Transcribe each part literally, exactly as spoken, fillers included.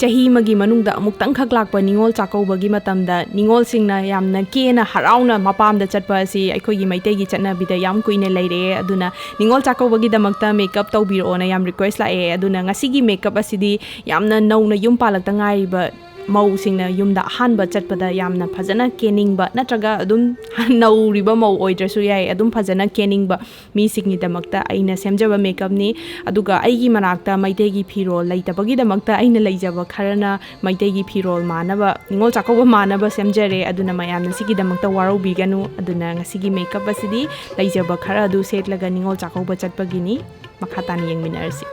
ꯆꯍꯤ ꯑꯃꯒꯤ ꯃꯅꯨꯡꯗ ꯑꯃꯨꯛꯇꯪꯈꯛ ꯂꯥꯛꯄ ꯅꯤꯉꯣꯜ ꯆꯥꯛꯀꯧꯕꯒꯤ ꯃꯇꯝꯗ ꯅꯤꯉꯣꯜꯁꯤꯡꯅ ꯌꯥꯝꯅ ꯀꯦꯅ ꯍꯔꯥꯎꯅ ꯃꯄꯥꯝꯗ ꯆꯠꯄ ꯑꯁꯤ ꯑꯩꯈꯣꯏꯒꯤ ꯃꯩꯇꯩꯒꯤ ꯆꯠꯅꯕꯤꯗ ꯌꯥꯝ ꯀꯨꯏꯅ ꯂꯩꯔꯛꯑꯦ꯫ ꯑꯗꯨꯅ ꯅꯤꯉꯣꯜ ꯆꯥꯛꯀꯧꯕꯒꯤꯗꯃꯛꯇ ꯃꯦꯀꯞ ꯇꯧꯕꯤꯔꯛꯑꯣꯅ ꯌꯥꯝ ꯔꯤꯀ꯭ꯋꯦꯁ ꯂꯥꯛꯑꯦ꯫ ꯑꯗꯨꯅ ꯉꯁꯤꯒꯤ ꯃꯦꯀꯞ ꯑꯁꯤꯗꯤ ꯌꯥꯝꯅ ꯅꯧꯅ ꯌꯨꯝ ꯄꯥꯜꯂꯛꯇ ꯉꯥꯏꯔꯤꯕ ꯃꯧꯁꯤꯡꯅ ꯌꯨꯝꯗ ꯑꯍꯥꯟꯕ ꯆꯠꯄꯗ ꯌꯥꯝꯅ ꯐꯖꯅ ꯀꯦꯅꯤꯡꯕ, ꯅꯠꯇ꯭ꯔꯒ ꯑꯗꯨꯝ ꯅꯧꯔꯤꯕ ꯃꯧ ꯑꯣꯏꯗ꯭ꯔꯁꯨ ꯌꯥꯏ, ꯑꯗꯨꯝ ꯐꯖꯅ ꯀꯦꯅꯤꯡꯕ ꯃꯤꯁꯤꯡꯒꯤꯗꯃꯛꯇ ꯑꯩꯅ ꯁꯦꯝꯖꯕ ꯃꯦꯀꯞꯅꯤ꯫ ꯑꯗꯨꯒ ꯑꯩꯒꯤ ꯃꯅꯥꯛꯇ ꯃꯩꯇꯩꯒꯤ ꯐꯤꯔꯣꯜ ꯂꯩꯇꯕꯒꯤꯗꯃꯛꯇ ꯑꯩꯅ ꯂꯩꯖꯕ ꯈꯔꯅ ꯃꯩꯇꯩꯒꯤ ꯐꯤꯔꯣꯜ ꯃꯥꯟꯅꯕ, ꯅꯤꯉꯣꯜ ꯆꯥꯛꯀꯧꯕ ꯃꯥꯟꯅꯕ ꯁꯦꯝꯖꯔꯦ꯫ ꯑꯗꯨꯅ ꯃꯌꯥꯝꯅ ꯁꯤꯒꯤꯗꯃꯛꯇ ꯋꯥꯔꯧꯕꯤꯒꯅꯨ꯫ ꯑꯗꯨꯅ ꯉꯁꯤꯒꯤ ꯃꯦꯀꯞ ꯑꯁꯤꯗꯤ ꯂꯩꯖꯕ ꯈꯔ ꯑꯗꯨ ꯁꯦꯠꯂꯒ ꯅꯤꯉꯣꯜ ꯆꯥꯛꯀꯧꯕ ꯆꯠꯄꯒꯤꯅꯤ꯫ ꯃꯈꯥ ꯇꯥꯅ ꯌꯦꯡꯃꯤꯟꯅꯔꯁꯤ꯫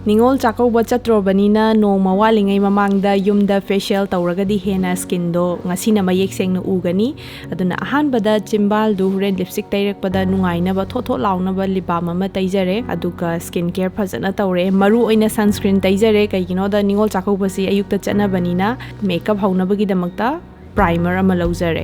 ꯅꯤꯉꯣꯜ ꯆꯥꯛꯀꯧꯕ ꯆꯠꯇ꯭ꯔꯣꯕꯅꯤꯅ ꯅꯣꯡꯃ ꯋꯥꯠꯂꯤꯉꯩ ꯃꯃꯥꯡꯗ ꯌꯨꯝꯗ ꯐꯦꯁꯤꯌꯦꯜ ꯇꯧꯔꯒꯗꯤ ꯍꯦꯟꯅ ꯁ꯭ꯀꯤꯟꯗꯣ ꯉꯁꯤꯅ ꯃꯌꯦꯛ ꯁꯦꯡꯅ ꯎꯒꯅꯤ꯫ ꯑꯗꯨꯅ ꯑꯍꯥꯟꯕꯗ ꯆꯤꯝꯕꯥꯜꯗꯨ ꯍꯣꯔꯦꯟ ꯂꯤꯞꯁꯇꯤꯛ ꯇꯩꯔꯛꯄꯗ ꯅꯨꯡꯉꯥꯏꯅꯕ ꯊꯣꯠ ꯊꯣꯠ ꯂꯥꯎꯅꯕ ꯂꯤꯞ ꯕꯥꯝ ꯑꯃ ꯇꯩꯖꯔꯦ꯫ ꯑꯗꯨꯒ ꯁ꯭ꯀꯤꯟ ꯀꯦꯌꯔ ꯐꯖꯅ ꯇꯧꯔꯦ꯫ ꯃꯔꯨ ꯑꯣꯏꯅ ꯁꯟꯁꯀ꯭ꯔꯤꯟ ꯇꯩꯖꯔꯦ꯫ ꯀꯩꯒꯤꯅꯣꯗ ꯅꯤꯉꯣꯜ ꯆꯥꯛꯀꯧꯕꯁꯤ ꯑꯌꯨꯛꯇ ꯆꯠꯅꯕꯅꯤꯅ ꯃꯦꯀꯞ ꯍꯧꯅꯕꯒꯤꯗꯃꯛꯇ ꯄ꯭ꯔꯥꯏꯃꯔ ꯑꯃ ꯂꯧꯖꯔꯦ꯫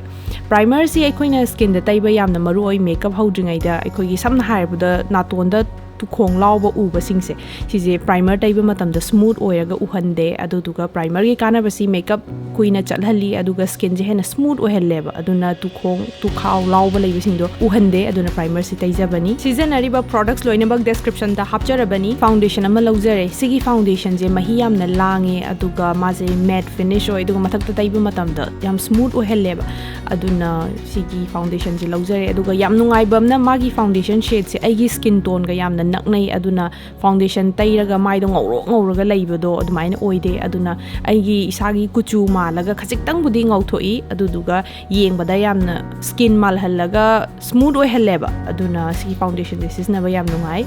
ꯄ꯭ꯔꯥꯏꯃꯔꯁꯤ ꯑꯩꯈꯣꯏꯅ ꯁ꯭ꯀꯤꯟꯗ ꯇꯩꯕ ꯌꯥꯝꯅ ꯃꯔꯨ ꯑꯣꯏ꯫ ꯃꯦꯀꯞ ꯍꯧꯗ꯭ꯔꯤꯉꯩꯗ ꯑꯩꯈꯣꯏꯒꯤ ꯁꯝꯅ ꯍꯥꯏꯔꯕꯗ ꯅꯥꯇꯣꯟꯗ ꯇꯨꯈꯣꯡ ꯂꯥꯎꯕ ꯎꯕꯁꯤꯡꯁꯦ, ꯁꯤꯁꯦ ꯄ꯭ꯔꯥꯏꯃꯔ ꯇꯩꯕ ꯃꯇꯝꯗ ꯁ꯭ꯃꯨꯠ ꯑꯣꯏꯔꯒ ꯎꯍꯟꯗꯦ꯫ ꯑꯗꯨꯗꯨꯒ ꯄ꯭ꯔꯥꯏꯃꯔꯒꯤ ꯀꯥꯟꯅꯕꯁꯤ ꯃꯦꯀꯞ ꯀꯨꯏꯅ ꯆꯠꯍꯜꯂꯤ, ꯑꯗꯨꯒ ꯁ꯭ꯀꯤꯟꯁꯦ ꯍꯦꯟꯅ ꯁ꯭ꯃꯨꯠ ꯑꯣꯏꯍꯜꯂꯦꯕ꯫ ꯑꯗꯨꯅ ꯇꯨꯈꯣꯡ ꯇꯨꯈꯥꯎ ꯂꯥꯎꯕ ꯂꯩꯕꯁꯤꯡꯗꯣ ꯎꯍꯟꯗꯦ꯫ ꯑꯗꯨꯅ ꯄ꯭ꯔꯥꯏꯃꯔꯁꯤ ꯇꯩꯖꯕꯅꯤ꯫ ꯁꯤꯖꯤꯟꯅꯔꯤꯕ ꯄ꯭ꯔꯣꯗꯛꯠꯁ ꯂꯣꯏꯅꯃꯛ ꯗꯦꯁꯀ꯭ꯔꯤꯞꯁꯟꯗ ꯍꯥꯞꯆꯔꯕꯅꯤ꯫ ꯐꯥꯎꯟꯗꯦꯁꯟ ꯑꯃ ꯂꯧꯖꯔꯦ꯫ ꯁꯤꯒꯤ ꯐꯥꯎꯟꯗꯦꯁꯟꯁꯦ ꯃꯍꯤ ꯌꯥꯝꯅ ꯂꯥꯡꯉꯦ, ꯑꯗꯨꯒ ꯃꯥꯁꯦ ꯃꯦꯠ ꯐꯤꯅꯤꯁ ꯑꯣꯏ, ꯑꯗꯨꯒ ꯃꯊꯛꯇ ꯇꯩꯕ ꯃꯇꯝꯗ ꯌꯥꯝ ꯁ꯭ꯃꯨꯠ ꯑꯣꯏꯍꯜꯂꯦꯕ꯫ ꯑꯗꯨꯅ ꯁꯤꯒꯤ ꯐꯥꯎꯟꯗꯦꯁꯟꯁꯦ ꯂꯧꯖꯔꯦ꯫ ꯑꯗꯨꯒ ꯌꯥꯝ ꯅꯨꯡꯉꯥꯏꯕ ꯑꯃꯅ ꯃꯥꯒꯤ ꯐꯥꯎꯟꯗꯦꯁꯟ ꯁꯦꯠꯁꯦ ꯑꯩꯒꯤ ꯁ꯭ꯀꯤꯟ ꯇꯣꯟꯒ ꯌꯥꯝꯅ ꯅꯛꯅꯩ꯫ ꯑꯗꯨꯅ ꯐꯥꯎꯟꯗꯦꯁꯟ ꯇꯩꯔꯒ ꯃꯥꯏꯗꯣ ꯉꯧꯔꯣꯛ ꯉꯧꯔꯒ ꯂꯩꯕꯗꯣ ꯑꯗꯨꯃꯥꯏꯅ ꯑꯣꯏꯗꯦ꯫ ꯑꯗꯨꯅ ꯑꯩꯒꯤ ꯏꯁꯥꯒꯤ ꯀꯨꯆꯨ ꯃꯥꯜꯂꯒ ꯈꯖꯤꯛꯇꯪꯕꯨꯗꯤ ꯉꯧꯊꯣꯛꯏ, ꯑꯗꯨꯗꯨꯒ ꯌꯦꯡꯕꯗ ꯌꯥꯝꯅ ꯁ꯭ꯀꯤꯟ ꯃꯥꯜꯍꯜꯂꯒ ꯁ꯭ꯃꯨꯠ ꯑꯣꯏꯍꯜꯂꯦꯕ꯫ ꯑꯗꯨꯅ ꯁꯤꯒꯤ ꯐꯥꯎꯟꯗꯦꯁꯟꯁꯦ ꯁꯤꯖꯤꯟꯅꯕ ꯌꯥꯝ ꯅꯨꯡꯉꯥꯏ꯫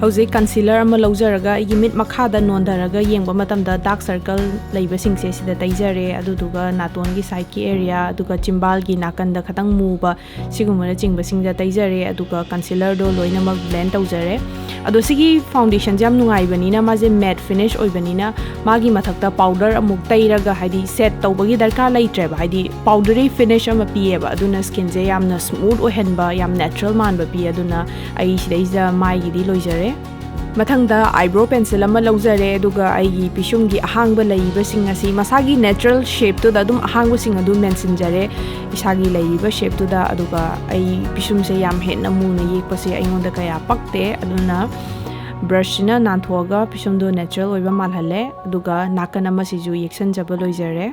ꯍꯧꯖꯤꯛ concealer ꯑꯃ ꯂꯧꯖꯔꯒ ꯑꯩꯒꯤ ꯃꯤꯠ ꯃꯈꯥꯗ ꯅꯣꯟꯊꯔꯒ ꯌꯦꯡꯕ ꯃꯇꯝꯗ dark circle ꯂꯩꯕꯁꯤꯡꯁꯦ ꯁꯤꯗ ꯇꯩꯖꯔꯦ꯫ ꯑꯗꯨꯗꯨꯒ ꯅꯥꯇꯣꯟꯒꯤ sideꯀꯤ area, ꯑꯗꯨꯒ ꯆꯤꯝꯕꯥꯜꯒꯤ ꯅꯥꯀꯟꯗ ꯈꯇꯪ ꯃꯨꯕ, ꯁꯤꯒꯨꯝꯕꯅꯆꯤꯡꯕꯁꯤꯡꯗ ꯇꯩꯖꯔꯦ꯫ ꯑꯗꯨꯒ concealerꯗꯣ ꯂꯣꯏꯅꯃꯛ blend ꯇꯧꯖꯔꯦ꯫ ꯑꯗꯣ ꯁꯤꯒꯤ foundationꯁꯦ ꯌꯥꯝ ꯅꯨꯡꯉꯥꯏꯕꯅꯤꯅ, ꯃꯥꯁꯦ matte finish ꯑꯣꯏꯕꯅꯤꯅ, ꯃꯥꯒꯤ ꯃꯊꯛꯇ powder ꯑꯃꯨꯛ ꯇꯩꯔꯒ, ꯍꯥꯏꯗꯤ set ꯇꯧꯕꯒꯤ ꯗꯔꯀꯥꯔ ꯂꯩꯇ꯭ꯔꯦꯕ, ꯍꯥꯏꯗꯤ powdery finish ꯑꯃ ꯄꯤꯌꯦꯕ꯫ ꯑꯗꯨꯅ skinꯁꯦ ꯌꯥꯝꯅ smooth ꯑꯣꯏꯍꯟꯕ, ꯌꯥꯝ natural ꯃꯥꯟꯕ ꯄꯤ꯫ ꯑꯗꯨꯅ ꯑꯩ ꯁꯤꯗꯩꯁꯤꯗ ꯃꯥꯏꯒꯤꯗꯤ ꯂꯣꯏꯖꯔꯦ꯫ ꯃꯊꯪꯗ eyebrow pencil ꯑꯃ ꯂꯧꯖꯔꯦ, ꯑꯗꯨꯒ ꯑꯩꯒꯤ ꯄꯤꯁꯨꯝꯒꯤ ꯑꯍꯥꯡꯕ ꯂꯩꯔꯤꯕꯁꯤꯡ ꯑꯁꯤ ꯃꯁꯥꯒꯤ natural shapeꯇꯨꯗ ꯑꯗꯨꯝ ꯑꯍꯥꯡꯕꯁꯤꯡ ꯑꯗꯨ ꯃꯦꯟꯁꯤꯟꯖꯔꯦ꯫ ꯏꯁꯥꯒꯤ ꯂꯩꯔꯤꯕ shapeꯇꯨꯗ꯫ ꯑꯗꯨꯒ ꯑꯩ ꯄꯤꯁꯨꯝꯁꯦ ꯌꯥꯝ ꯍꯦꯟꯅ ꯃꯨꯅ ꯌꯦꯛꯄꯁꯦ ꯑꯩꯉꯣꯟꯗ ꯀꯌꯥ ꯄꯛꯇꯦ, ꯑꯗꯨꯅ brushꯁꯤꯅ ꯅꯥꯟꯊꯣꯛꯑꯒ ꯄꯤꯁꯨꯝꯗꯣ natural ꯑꯣꯏꯕ ꯃꯥꯜꯍꯜꯂꯦ꯫ ꯑꯗꯨꯒ ꯅꯥꯀꯟ ꯑꯃꯁꯤꯁꯨ ꯌꯦꯛꯁꯟꯖꯕ ꯂꯣꯏꯖꯔꯦ꯫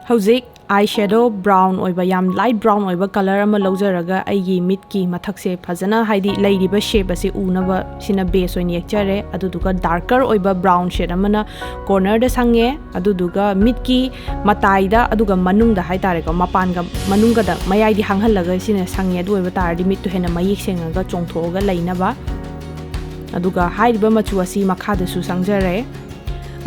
ꯍꯧꯖꯤꯛ eyeshadow brown ꯑꯣꯏꯕ, ꯌꯥꯝ light brown ꯑꯣꯏꯕ color ꯑꯃ ꯂꯧꯖꯔꯒ ꯑꯩꯒꯤ ꯃꯤꯠꯀꯤ ꯃꯊꯛꯁꯦ ꯐꯖꯅ, ꯍꯥꯏꯗꯤ ꯂꯩꯔꯤꯕ shape ꯑꯁꯤ ꯎꯅꯕ ꯁꯤꯅ base ꯑꯣꯏꯅ ꯌꯦꯛꯆꯔꯦ꯫ ꯑꯗꯨꯗꯨꯒ darker ꯑꯣꯏꯕ brown shade ꯑꯃꯅ cornerꯗ ꯁꯪꯉꯦ꯫ ꯑꯗꯨꯗꯨꯒ ꯃꯤꯠꯀꯤ ꯃꯇꯥꯏꯗ, ꯑꯗꯨꯒ ꯃꯅꯨꯡꯗ ꯍꯥꯏꯇꯥꯔꯦꯀꯣ, ꯃꯄꯥꯟꯒ ꯃꯅꯨꯡꯒꯗ ꯃꯌꯥꯏꯗꯤ ꯍꯥꯡꯍꯜꯂꯒ ꯁꯤꯅ ꯁꯪꯉꯦ꯫ ꯑꯗꯨ ꯑꯣꯏꯕ ꯇꯥꯔꯗꯤ ꯃꯤꯠꯇꯨ ꯍꯦꯟꯅ ꯃꯌꯦꯛ ꯁꯦꯡꯉꯒ ꯆꯣꯡꯊꯣꯛꯑꯒ ꯂꯩꯅꯕ꯫ ꯑꯗꯨꯒ ꯍꯥꯏꯔꯤꯕ ꯃꯆꯨ ꯑꯁꯤ ꯃꯈꯥꯗꯁꯨ ꯁꯪꯖꯔꯦ꯫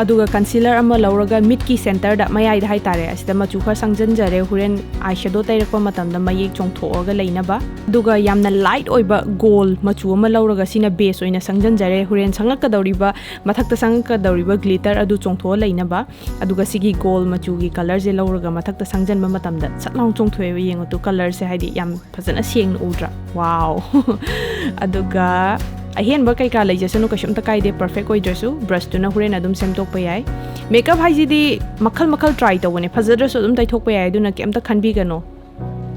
ꯑꯗꯨꯒ concealer ꯑꯃ ꯂꯧꯔꯒ ꯃꯤꯠꯀꯤ centreꯗ, ꯃꯌꯥꯏꯗ ꯍꯥꯏꯇꯥꯔꯦ, ꯑꯁꯤꯗ ꯃꯆꯨ ꯈꯔ ꯁꯪꯖꯟꯖꯔꯦ, ꯍꯣꯔꯦꯟ eyeshadow ꯇꯩꯔꯛꯄ ꯃꯇꯝꯗ ꯃꯌꯦꯛ ꯆꯣꯡꯊꯣꯛꯑꯒ ꯂꯩꯅꯕ꯫ ꯑꯗꯨꯒ ꯌꯥꯝꯅ light ꯑꯣꯏꯕ gold ꯃꯆꯨ ꯑꯃ ꯂꯧꯔꯒ ꯁꯤꯅ base ꯑꯣꯏꯅ ꯁꯪꯖꯟꯖꯔꯦ, ꯍꯣꯔꯦꯟ ꯁꯪꯉꯛꯀꯗꯧꯔꯤꯕ, ꯃꯊꯛꯇ ꯁꯪꯉꯛꯀꯗꯧꯔꯤꯕ glitter ꯑꯗꯨ ꯆꯣꯡꯊꯣꯛꯑ ꯂꯩꯅꯕ꯫ ꯑꯗꯨꯒ ꯁꯤꯒꯤ gold ꯃꯆꯨꯒꯤ colorꯁꯦ ꯂꯧꯔꯒ ꯃꯊꯛꯇ ꯁꯪꯖꯟꯕ ꯃꯇꯝꯗ ꯁꯠ ꯂꯥꯎ ꯆꯣꯡꯊꯣꯛꯑꯦꯕ꯫ ꯌꯦꯡꯉꯨ ꯇꯨ, colorꯁꯦ ꯍꯥꯏꯗꯤ ꯌꯥꯝ ꯐꯖꯅ ꯁꯦꯡꯅ ꯎꯗ꯭ꯔꯥ? Wow! ꯑꯗꯨꯒ ꯑꯍꯦꯟꯕ ꯀꯩꯀꯥ ꯂꯩꯖꯁꯅꯨ, ꯀꯩꯁꯨꯝꯇ ꯀꯥꯏꯗꯦ, perfect ꯑꯣꯏꯗ꯭ꯔꯁꯨ brushꯇꯨꯅ ꯍꯣꯔꯦꯟ ꯑꯗꯨꯝ ꯁꯦꯝꯗꯣꯛꯄ ꯌꯥꯏ꯫ Makeup ꯍꯥꯏꯁꯤꯗꯤ ꯃꯈꯜ ꯃꯈꯜ try ꯇꯧꯕꯅꯦ, ꯐꯖꯗ꯭ꯔꯁꯨ ꯑꯗꯨꯝ ꯇꯩꯊꯣꯛꯄ ꯌꯥꯏ, ꯑꯗꯨꯅ ꯀꯩꯝꯇ ꯈꯟꯕꯤꯒꯅꯣ꯫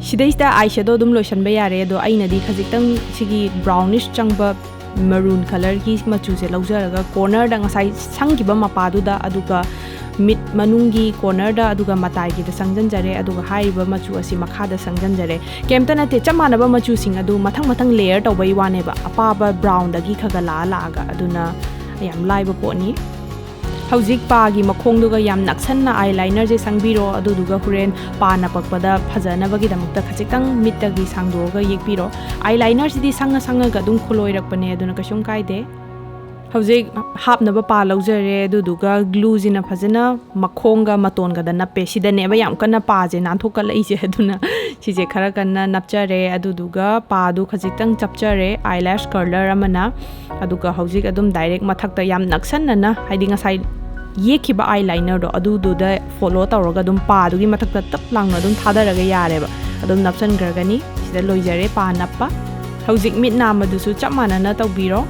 ꯁꯤꯗꯩꯁꯤꯗ eyeshadow ꯑꯗꯨꯝ ꯂꯣꯏꯁꯟꯕ ꯌꯥꯔꯦ꯫ ꯑꯗꯣ ꯑꯩꯅꯗꯤ ꯈꯖꯤꯛꯇꯪ ꯁꯤꯒꯤ brownish ꯆꯪꯕ maroon colorꯒꯤ ꯃꯆꯨꯁꯦ ꯂꯧꯖꯔꯒ cornerꯗ ꯉꯁꯥꯏ ꯁꯪꯈꯤꯕ ꯃꯄꯥꯗꯨꯗ, ꯑꯗꯨꯒ ꯃꯤꯠ ꯃꯅꯨꯡꯒꯤ cornerꯗ, ꯑꯗꯨꯒ ꯃꯇꯥꯏꯒꯤꯗ ꯁꯪꯖꯟꯖꯔꯦ꯫ ꯑꯗꯨꯒ ꯍꯥꯏꯔꯤꯕ ꯃꯆꯨ ꯑꯁꯤ ꯃꯈꯥꯗ ꯁꯪꯖꯟꯖꯔꯦ꯫ ꯀꯩꯝꯇ ꯅꯠꯇꯦ, ꯆꯞ ꯃꯥꯟꯅꯕ ꯃꯆꯨꯁꯤꯡ ꯑꯗꯨ ꯃꯊꯪ ꯃꯊꯪ layer ꯇꯧꯕꯩ ꯋꯥꯅꯦꯕ, ꯑꯄꯥꯕ brownꯗꯒꯤ ꯈꯔ ꯈꯔ ꯂꯥꯛꯑ ꯂꯥꯛꯑꯒ꯫ ꯑꯗꯨꯅ ꯌꯥꯝ ꯂꯥꯏꯕ ꯄꯣꯠꯅꯤ꯫ ꯍꯧꯖꯤꯛ ꯄꯥꯒꯤ ꯃꯈꯣꯡꯗꯨꯒ ꯌꯥꯝ ꯅꯛꯁꯟꯅ ꯑꯥꯏ ꯂꯥꯏꯅꯔꯁꯦ ꯁꯪꯕꯤꯔꯣ, ꯑꯗꯨꯗꯨꯒ ꯍꯣꯔꯦꯟ ꯄꯥ ꯅꯞꯄꯛꯄꯗ ꯐꯖꯅꯕꯒꯤꯗꯃꯛꯇ ꯈꯖꯤꯛꯇꯪ ꯃꯤꯠꯇꯒꯤ ꯁꯥꯡꯗꯣꯛꯑꯒ ꯌꯦꯛꯄꯤꯔꯣ꯫ ꯑꯥꯏ ꯂꯥꯏꯅꯔꯁꯤꯗꯤ ꯁꯪꯉ ꯁꯪꯉꯒ ꯑꯗꯨꯝ ꯈꯨꯂꯣꯏꯔꯛꯄꯅꯦ, ꯑꯗꯨꯅ ꯀꯩꯁꯨꯝ ꯀꯥꯏꯗꯦ꯫ ꯍꯧꯖꯤꯛ ꯍꯥꯞꯅꯕ ꯄꯥ ꯂꯧꯖꯔꯦ, ꯑꯗꯨꯗꯨꯒ ꯒ꯭ꯂꯨꯁꯤꯅ ꯐꯖꯅ ꯃꯈꯣꯡꯒ ꯃꯇꯣꯟꯒꯗ ꯅꯞꯄꯦ꯫ ꯁꯤꯗꯅꯦꯕ ꯌꯥꯝ ꯀꯟꯅ ꯄꯥꯁꯦ ꯅꯥꯟꯊꯣꯛꯀꯠꯂꯛꯏꯁꯦ, ꯑꯗꯨꯅ ꯁꯤꯁꯦ ꯈꯔ ꯀꯟꯅ ꯅꯞꯆꯔꯦ꯫ ꯑꯗꯨꯗꯨꯒ ꯄꯥꯗꯨ ꯈꯖꯤꯛꯇꯪ ꯆꯞꯆꯔꯦ ꯑꯥꯏ ꯂꯦꯁ ꯀꯔꯂꯔ ꯑꯃꯅ꯫ ꯑꯗꯨꯒ ꯍꯧꯖꯤꯛ ꯑꯗꯨꯝ ꯗꯥꯏꯔꯦꯛ ꯃꯊꯛꯇ ꯌꯥꯝ ꯅꯛꯁꯟꯅꯅ, ꯍꯥꯏꯗꯤ ꯉꯁꯥꯏ ꯌꯦꯛꯈꯤꯕ ꯑꯥꯏ ꯂꯥꯏꯅꯔꯗꯣ ꯑꯗꯨꯗꯨꯗ ꯐꯣꯂꯣ ꯇꯧꯔꯒ ꯑꯗꯨꯝ ꯄꯥꯗꯨꯒꯤ ꯃꯊꯛꯇ ꯇꯞ ꯂꯥꯎꯅ ꯑꯗꯨꯝ ꯊꯥꯗꯔꯒ ꯌꯥꯔꯦꯕ꯫ ꯑꯗꯨꯝ ꯅꯞꯁꯟꯈ꯭ꯔꯒꯅꯤ꯫ ꯁꯤꯗ ꯂꯣꯏꯖꯔꯦ ꯄꯥ ꯅꯞꯄ꯫ ꯍꯧꯖꯤꯛ ꯃꯤꯠ ꯅꯥꯝꯃꯗꯨꯁꯨ ꯆꯞ ꯃꯥꯟꯅꯅ ꯇꯧꯕꯤꯔꯣ꯫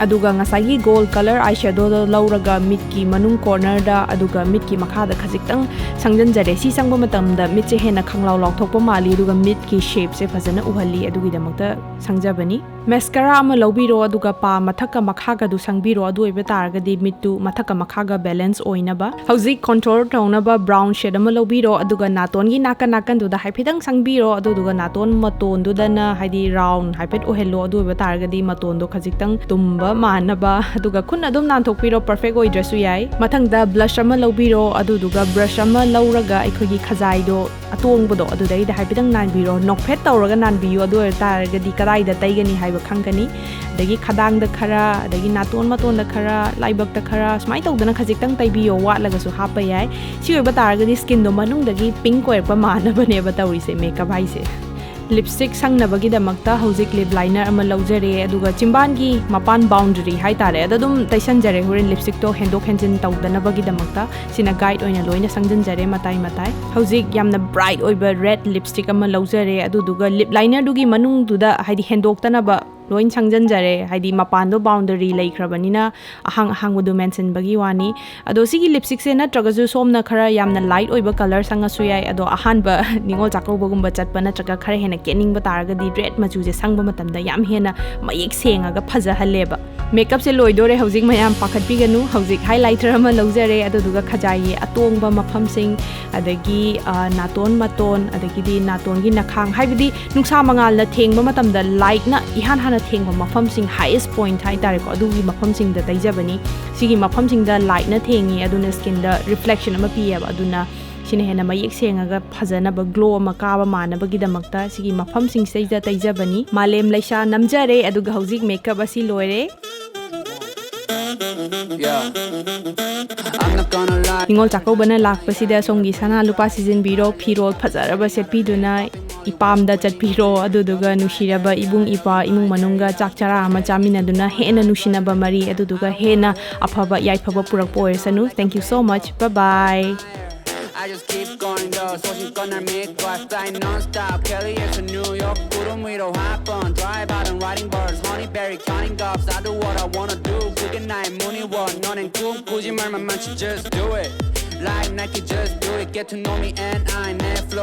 ꯑꯗꯨꯒ ꯉꯁꯥꯏꯒꯤ ꯒꯣꯜ ꯀꯂꯔ ꯑꯥꯏ ꯁꯦꯗꯣꯗꯣ ꯂꯧꯔꯒ ꯃꯤꯠꯀꯤ ꯃꯅꯨꯡ ꯀꯣꯔꯅꯔꯗ ꯑꯗꯨꯒ ꯃꯤꯠꯀꯤ ꯃꯈꯥꯗ ꯈꯖꯤꯛꯇꯪ ꯁꯪꯖꯟꯖꯔꯦ꯫ ꯁꯤ ꯆꯪꯕ ꯃꯇꯝꯗ ꯃꯤꯠꯁꯦ ꯍꯦꯟꯅ ꯈꯪꯂꯥꯎ ꯂꯥꯎꯊꯣꯛꯄ ꯃꯥꯜꯂꯤ, ꯑꯗꯨꯒ ꯃꯤꯠꯀꯤ ꯁꯦꯞꯁꯦ ꯐꯖꯅ ꯎꯍꯜꯂꯤ, ꯑꯗꯨꯒꯤꯗꯃꯛꯇ ꯁꯪꯖꯕꯅꯤ꯫ ꯃꯦꯁꯀꯔꯥ ꯑꯃ ꯂꯧꯕꯤꯔꯣ, ꯑꯗꯨꯒ ꯄꯥ ꯃꯊꯛꯀ ꯃꯈꯥꯒꯗꯨ ꯁꯪꯕꯤꯔꯣ꯫ ꯑꯗꯨ ꯑꯣꯏꯕ ꯇꯥꯔꯒꯗꯤ ꯃꯤꯠꯇꯨ ꯃꯊꯛꯀ ꯃꯈꯥꯒ ꯕꯦꯂꯦꯟꯁ ꯑꯣꯏꯅꯕ꯫ ꯍꯧꯖꯤꯛ ꯀꯣꯟꯇꯣꯔ ꯇꯧꯅꯕ ꯕ꯭ꯔꯥꯎꯟ ꯁꯦꯠ ꯑꯃ ꯂꯧꯕꯤꯔꯣ, ꯑꯗꯨꯒ ꯅꯥꯇꯣꯟꯒꯤ ꯅꯥꯀꯟ ꯅꯥꯀꯟꯗꯨꯗ ꯍꯥꯏꯐꯦꯠꯇꯪ ꯁꯪꯕꯤꯔꯣ, ꯑꯗꯨꯗꯨꯒ ꯅꯥꯇꯣꯟ ꯃꯇꯣꯟꯗꯨꯗꯅ ꯍꯥꯏꯗꯤ ꯔꯥꯎꯟ ꯍꯥꯏꯐꯦꯠ ꯑꯣꯏꯍꯜꯂꯣ꯫ ꯑꯗꯨ ꯑꯣꯏꯕ ꯇꯥꯔꯒꯗꯤ ꯃꯇꯣꯟꯗꯣ ꯈꯖꯤꯛꯇꯪ ꯇꯨꯝꯕ ꯃꯥꯟꯅꯕ, ꯑꯗꯨꯒ ꯈꯨꯠꯅ ꯑꯗꯨꯝ ꯅꯥꯟꯊꯣꯛꯄꯤꯔꯣ, ꯄꯔꯐꯦꯛ ꯑꯣꯏꯗ꯭ꯔꯁꯨ ꯌꯥꯏ꯫ ꯃꯊꯪꯗ ꯕ꯭ꯂꯁ ꯑꯃ ꯂꯧꯕꯤꯔꯣ, ꯑꯗꯨꯗꯨꯒ ꯕ꯭ꯔꯁ ꯑꯃ ꯂꯧꯔꯒ ꯑꯩꯈꯣꯏꯒꯤ ꯈꯖꯥꯏꯗꯣ ꯑꯇꯣꯡꯕꯗꯣ ꯑꯗꯨꯗꯩꯗ ꯍꯥꯏꯐꯦꯠꯇꯪ ꯅꯥꯟꯕꯤꯔꯣ꯫ ꯅꯣꯛꯐꯦꯠ ꯇꯧꯔꯒ ꯅꯥꯟꯕꯤꯌꯨ, ꯑꯗꯨ ꯑꯣꯏꯕ ꯇꯥꯔꯒꯗꯤ ꯀꯗꯥꯏꯗ ꯇꯩꯒꯅꯤ ꯍꯥꯏꯕ ꯈꯪꯒꯅꯤ꯫ ꯑꯗꯒꯤ ꯈꯗꯥꯡꯗ ꯈꯔ, ꯑꯗꯒꯤ ꯅꯥꯇꯣꯟ ꯃꯇꯣꯟꯗ ꯈꯔ, ꯂꯥꯏꯕꯛꯇ ꯈꯔ, ꯁꯨꯃꯥꯏꯅ ꯇꯧꯗꯅ ꯈꯖꯤꯛꯇꯪ ꯇꯩꯕꯤꯌꯣ, ꯋꯥꯠꯂꯒꯁꯨ ꯍꯥꯞꯄ ꯌꯥꯏ꯫ ꯁꯤ ꯑꯣꯏꯕ ꯇꯥꯔꯒꯗꯤ ꯁ꯭ꯀꯤꯟꯗꯣ ꯃꯅꯨꯡꯗꯒꯤ ꯄꯤꯡꯛ ꯑꯣꯏꯔꯛꯄ ꯃꯥꯟꯅꯕꯅꯦꯕ ꯇꯧꯔꯤꯁꯦ ꯃꯦꯀꯞ ꯍꯥꯏꯁꯦ꯫ ꯂꯤꯞꯁꯇꯤꯛ ꯁꯪꯅꯕꯒꯤꯗꯃꯛꯇ ꯍꯧꯖꯤꯛ ꯂꯤꯞ ꯂꯥꯏꯅꯔ ꯑꯃ ꯂꯧꯖꯔꯦ, ꯑꯗꯨꯒ ꯆꯤꯝꯕꯥꯟꯒꯤ ꯃꯄꯥꯟ ꯕꯥꯎꯟꯗꯔꯤ ꯍꯥꯏꯇꯥꯔꯦ, ꯑꯗ ꯑꯗꯨꯝ ꯇꯩꯁꯟꯖꯔꯦ, ꯍꯣꯔꯦꯟ ꯂꯤꯞꯁꯇꯤꯛꯇꯣ ꯍꯦꯟꯗꯣꯛ ꯍꯦꯟꯖꯤꯟ ꯇꯧꯗꯅꯕꯒꯤꯗꯃꯛꯇ꯫ ꯁꯤꯅ ꯒꯥꯏꯗ ꯑꯣꯏꯅ ꯂꯣꯏꯅ ꯁꯪꯖꯤꯟꯖꯔꯦ ꯃꯇꯥꯏ ꯃꯇꯥꯏ꯫ ꯍꯧꯖꯤꯛ ꯌꯥꯝꯅ ꯕ꯭ꯔꯥꯏꯠ ꯑꯣꯏꯕ ꯔꯦꯗ ꯂꯤꯞꯁꯇꯤꯛ ꯑꯃ ꯂꯧꯖꯔꯦ, ꯑꯗꯨꯗꯨꯒ ꯂꯤꯞ ꯂꯥꯏꯅꯔꯗꯨꯒꯤ ꯃꯅꯨꯡꯗꯨꯗ ꯍꯥꯏꯗꯤ ꯍꯦꯟꯗꯣꯛꯇꯅꯕ ꯂꯣꯏ ꯁꯪꯖꯤꯟꯖꯔꯦ, ꯍꯥꯏꯗꯤ ꯃꯄꯥꯟꯗꯣ ꯕꯥꯎꯟꯗꯔꯤ ꯂꯩꯈ꯭ꯔꯕꯅꯤꯅ ꯑꯍꯥꯡ ꯑꯍꯥꯡꯕꯗꯨ ꯃꯦꯟꯁꯤꯟꯕꯒꯤ ꯋꯥꯅꯤ꯫ ꯑꯗꯣ ꯁꯤꯒꯤ ꯂꯤꯞꯁꯇꯤꯛꯁꯦ ꯅꯠꯇ꯭ꯔꯒꯁꯨ ꯁꯣꯝꯅ ꯈꯔ ꯌꯥꯝꯅ ꯂꯥꯏꯠ ꯑꯣꯏꯕ ꯀꯂꯔ ꯁꯪꯉꯁꯨ ꯌꯥꯏ, ꯑꯗꯣ ꯑꯍꯥꯟꯕ ꯅꯤꯉꯣꯜ ꯆꯥꯛꯀꯧꯕꯒꯨꯝꯕ ꯆꯠꯄ ꯅꯠꯇ꯭ꯔꯒ ꯈꯔ ꯍꯦꯟꯅ ꯀꯦꯠꯅꯤꯡꯕ ꯇꯥꯔꯒꯗꯤ ꯔꯦꯗ ꯃꯆꯨꯁꯦ ꯁꯪꯕ ꯃꯇꯝꯗ ꯌꯥꯝ ꯍꯦꯟꯅ ꯃꯌꯦꯛ ꯁꯦꯡꯉꯒ ꯐꯖꯍꯜꯂꯦꯕ꯫ Makeupꯁꯦ ꯂꯣꯏꯗꯣꯔꯦ ꯍꯧꯖꯤꯛ, ꯃꯌꯥꯝ ꯄꯥꯈꯠꯄꯤꯒꯅꯨ꯫ ꯍꯧꯖꯤꯛ highlighter ꯑꯃ ꯂꯧꯖꯔꯦ, ꯑꯗꯨꯗꯨꯒ ꯈꯖꯥꯏꯒꯤ ꯑꯇꯣꯡꯕ ꯃꯐꯝꯁꯤꯡ, ꯑꯗꯒꯤ, ꯑ, ꯅꯥꯇꯣꯟ ꯃꯇꯣꯟ, ꯑꯗꯒꯤꯗꯤ ꯅꯥꯇꯣꯟꯒꯤ ꯅꯈꯥꯡ, ꯍꯥꯏꯕꯗꯤ ꯅꯨꯡꯁꯥ ꯃꯉꯥꯜꯅ ꯊꯦꯡꯕ ꯃꯇꯝꯗ lightꯅ ꯏꯍꯥꯟ ꯍꯥꯟꯅ ꯊꯦꯡꯕ ꯃꯐꯝꯁꯤꯡ, highest point ꯍꯥꯏꯇꯥꯔꯦꯀꯣ, ꯑꯗꯨꯒꯤ ꯃꯐꯝꯁꯤꯡꯗ ꯇꯩꯖꯕꯅꯤ꯫ ꯁꯤꯒꯤ ꯃꯐꯝꯁꯤꯡꯗ lightꯅ ꯊꯦꯡꯉꯤ, ꯑꯗꯨꯅ skinꯗ reflection ꯑꯃ ꯄꯤꯌꯦꯕ, ꯑꯗꯨꯅ ꯁꯤꯅ ꯍꯦꯟꯅ ꯃꯌꯦꯛ ꯁꯦꯡꯉꯒ ꯐꯖꯅꯕ glow ꯑꯃ ꯀꯥꯕ ꯃꯥꯟꯅꯕꯒꯤꯗꯃꯛꯇ ꯁꯤꯒꯤ ꯃꯐꯝꯁꯤꯡꯁꯤꯗꯩꯗ ꯇꯩꯖꯕꯅꯤ꯫ ꯃꯥꯂꯦꯝ ꯂꯩꯁꯥ ꯅꯝꯖꯔꯦ, ꯑꯗꯨꯒ ꯍꯧꯖꯤꯛ makeup ꯑꯁꯤ ꯂꯣꯏꯔꯦ꯫ Yeah. I'm not gonna lie. ꯅꯤꯉꯣꯜ ꯆꯥꯛꯀꯧꯕꯅ ꯂꯥꯛꯄꯁꯤꯗ ꯁꯣꯝꯒꯤ ꯁꯅꯥ ꯂꯨꯄꯥ ꯁꯤꯖꯤꯟꯕꯤꯔꯣ, ꯐꯤꯔꯣꯜ ꯐꯖꯔꯕ ꯁꯦꯠꯄꯤꯗꯨꯅ ꯏꯄꯥꯝꯗ ꯆꯠꯄꯤꯔꯣ, ꯑꯗꯨꯗꯨꯒ ꯅꯨꯡꯁꯤꯔꯕ ꯏꯕꯨꯡ ꯏꯄ꯭ꯋꯥ, ꯏꯃꯨꯡ ꯃꯅꯨꯡꯒ ꯆꯥꯛ ꯆꯔꯥ ꯑꯃ ꯆꯥꯃꯤꯟꯅꯗꯨꯅ ꯍꯦꯟꯅ ꯅꯨꯡꯁꯤꯅꯕ ꯃꯔꯤ, ꯑꯗꯨꯗꯨꯒ ꯍꯦꯟꯅ ꯑꯐꯕ ꯌꯥꯏꯐꯕ ꯄꯨꯔꯛꯄ ꯑꯣꯏꯔꯁꯅꯨ꯫ Thank you so much. Bye bye. I just keep going though. 소신껏 날 믿고 I fly non-stop. Cali to New York. 구름 위로 hop on. Drive out and riding birds. Honey berry counting gobs. I do what I wanna do. 그게 나의 무늬원. 너는 꿈 꾸지 말만 많지. Just do it. Like Nike, just do it. Get to know me and I never